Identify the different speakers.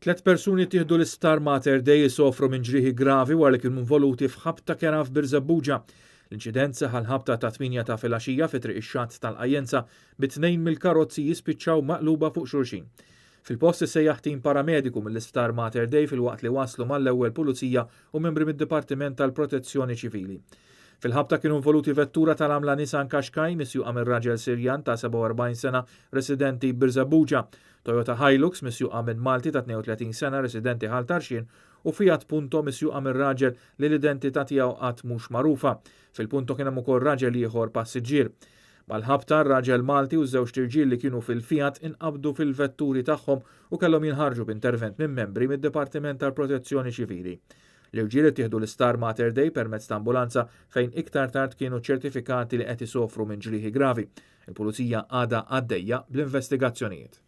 Speaker 1: Tlet persuni ttieħdu l-Isptar Mater Dei isofru minn ġrieħi gravi wara li kienu involuti f'ħabta kerha f'Birżebbuġa. L-inċident seħħ għall-ħabta ta' tmienja ta' filgħaxija fi Triq ix-Xatt tal-Qajjenza bi tnejn mill-karozzi jispiċċaw maqluba fuq xulxin. Fil-post issejjaħ tim paramediku mill-Isptar Mater Dei filwaqt li waslu mal-ewwel pulizija u membri mid-Dipartiment tal-Protezzjoni Ċivili. Fil-ħabta kienu involuti vettura tal-għamla Nissan Qashqai misjuqa minn raġel Sirjan ta' 47 sena residenti Birżebbuġa, Toyota Hilux misjuqa minn Malti ta' 32 sena residenti Ħal Tarxien u Fiat Punto misjuqa minn raġel li l-identità tiegħu għad mhux magħrufa. Fil-Punto kien hemm ukoll raġel ieħor passiġġier. Mal-ħabta, r-raġel Malti u ż-żewġt irġiel li kienu fil-Fiat inqabdu fil-vetturi tagħhom u kellhom jinħarġu b'intervent minn membri mid-Dipartiment tal-Protezzjoni Ċivili. L-irġiel ittieħdu l-Isptar Mater Dei permezz ta' ambulanza fejn iktar tard kienu ċertifikati li qed isofru minn ġrieħi gravi. Il-Pulizija għadha għaddejja bl-investigazzjonijiet.